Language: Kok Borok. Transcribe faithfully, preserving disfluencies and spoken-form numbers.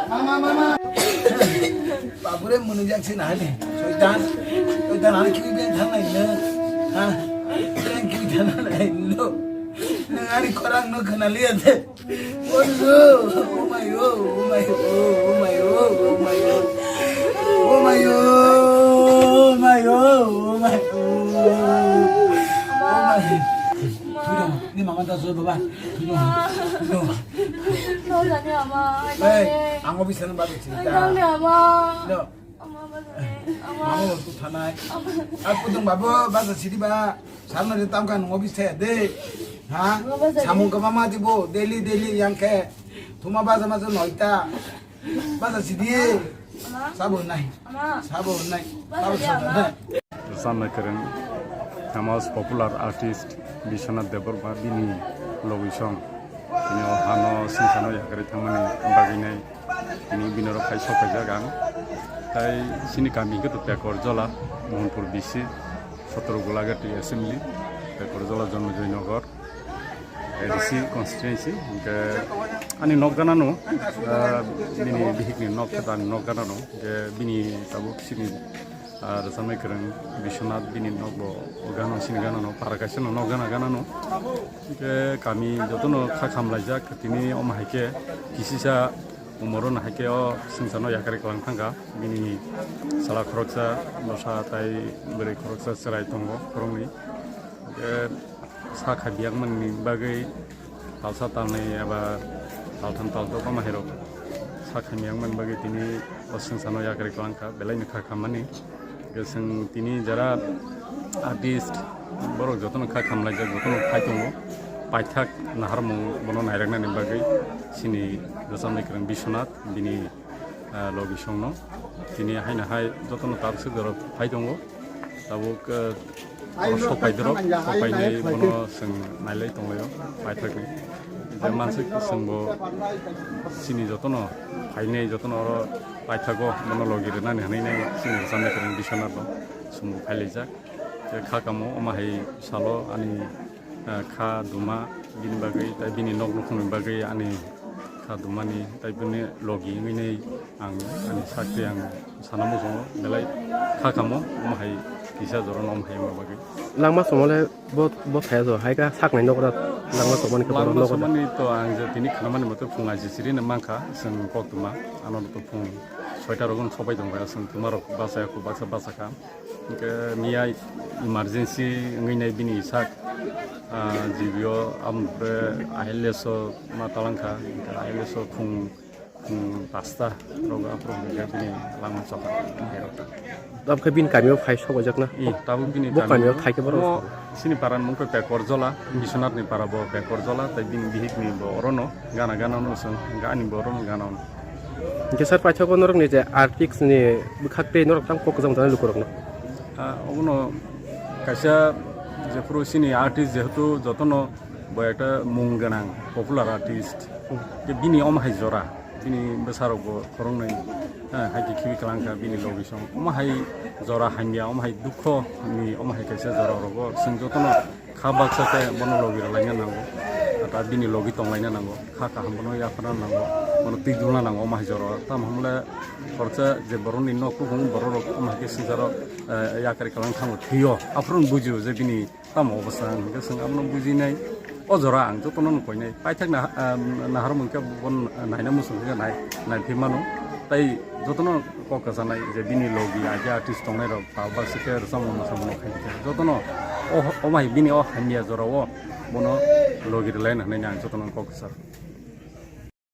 Mama, mama. Babure mwnwijak se nai le. Soitan. Soitan ani khibi ben thang nai le. Ha. Ben khibi thang nai lo. Nang ani khorang no khna liya de. Oh no. Oh my oh. Oh my oh. Oh my oh. Oh my oh. Oh my oh. Oh my oh. Oh my oh. Oh my. Ni mama ta so baba. Ni mama. Nolani ama, Hei, ang obi sana bago sini ta. Nolani ama. No. Ama, ama. Mama waktu thanai. Aku dong babo bago sini ba. Sana de tam kan obi saya de. Ha? Samung ke mama di bo daily daily yang ke. Tuma bago masa noita. Bago sini. Ama. Sabo nai. Ama. Sabo nai. Bago Sabo dia, sabo ama. Nai. Rwchapnai kwrwng, famous popular artist Biswanath Debbarma bini logisong. Bini o hano singsano yakarwi thangmani bagwinai tini bini oro phai sok paijak ang. Tai chini kami hwnkhe to Pekor Jola, Mohanpur B C, Sotro Gulagati Assembly, Pekor Jola Jonmojoi Nagar. A D C constituency, hingke ani nok ganano, ah, bini bihikni nok khe ani nok ganano, hingke bini tabuk sini, ah, rwchapnai kwrwng Biswanath bini nok bo gana sini ganano, para kaisa no nok gana ganano. Hingke kami jotono kha khamlaijak, tini omo hai khe kisisa umoro no hai khe o swngcharno yakarwi kwlang thangkha, bini chwla khoroksa, bwsa tai bwrwi khoroksa chwrai tongo khoroknwi. Hingke, Sa khaibiyakmani bagwi talsa talnwi eba taltham taltokma mahairok sa khaibiyakmani bagwi tini o swngcharno yakarwi kwlangkha, belaino kha khammani. Hwnkhe chwng tini jara artist borok jotono kha khamlaijak, jotono phai tongo. Paithak naharmung bono nairaknani bagwi chini rwchapnai kwrwng Biswanath bini ah, logisongno. Tini haino hai jotono tabuk se dorok phai tongo. Tabuk, ah, oro sok pai dorok, sok painai bono chwng nailai tonglaio, paithakni. Je mansuk chwngbo chini jotono phainai jotono oro paithago bono logi rwnani hwnwi nai chini rwchapnai kwrwng Biswanathno chwngbo phailaijak. Je kha kamo omo hai salo ani ah, kha duma bini bagwi, tai bini nok nukhungni bagwi ani kha dumani, tai bini logi wngwi nai ang ani sakti ang sana muchungo belai kha kamo, omo hai kisa jora no omo hai wngma bagwi. Langma somole bo, bo thaya jo, hai kha saknai nokra langma somani khe borok Langma nokra. Somani to ang je tini khnamani mote phung aji siri no mankha, chwng kok tuma, ano to phung soita rogo no sobai tongkha, chwng tuma rok bachaya, baksa bachakha. Hingke miya emergency wngwi nai bini sak, ah, G B o, amokhe I L S o ma talangkha, hingke I L S o khung, khung pasta rogo aphuru hingke bini langma chokha, mahairok ta. Tabuk khe bini kamio phai sok ojak na? I, tabuk bini Bo kamio kamio thai khe borok Omo sini para ni mung khe Pekor Jola, Biswanath ni para bo Pekor Jola, tai bini bihik ni bo orono gana gana no chwng, ani bo orono gana ono. Hingke sir, paithago norokni je artist ni bwkhak tei norok tamo kok kwchang tongnai lukurokno? Ah, obono kaisa jephuru chini artist jehetu jotono bo ekta mung gwnang popular artist. Hmm. Ke bini omo hai jora, bini bwsarok bo khoroknwi, eh, hai khe khibi kwlangkha bini logisong. Omo hai jora hamya, omo hai dukho ni, omo hai kaisa jora rogo chwng jotono kha baksa khe bono logi rwlaina nango, ata bini logi tonglaina nango, kha kaham bono yapharna nango, bono twi dulna nango omo hai jora. Tamo hwnle khoroksa je borokni nok kuphung borok rok omo hai khe swngcharo, eh, yakarwi kwlang thango thwio. Aphuru bujio je bini tamo obostha hwnkhe chwng abono bujinai. O jora ang jotono no koinai. Paithak na, ah, naharmung khe bono naina muchung khe nai, naiphimano. Tai jotono kok kwchanai je bini logi age artist tongnai rok. Tabuk se khe rwchapmung mwsamung no khaikhe jotono o, o mai bini o hamya jora o bono logi rwlaina hwnwi ang jotono kok kwchar.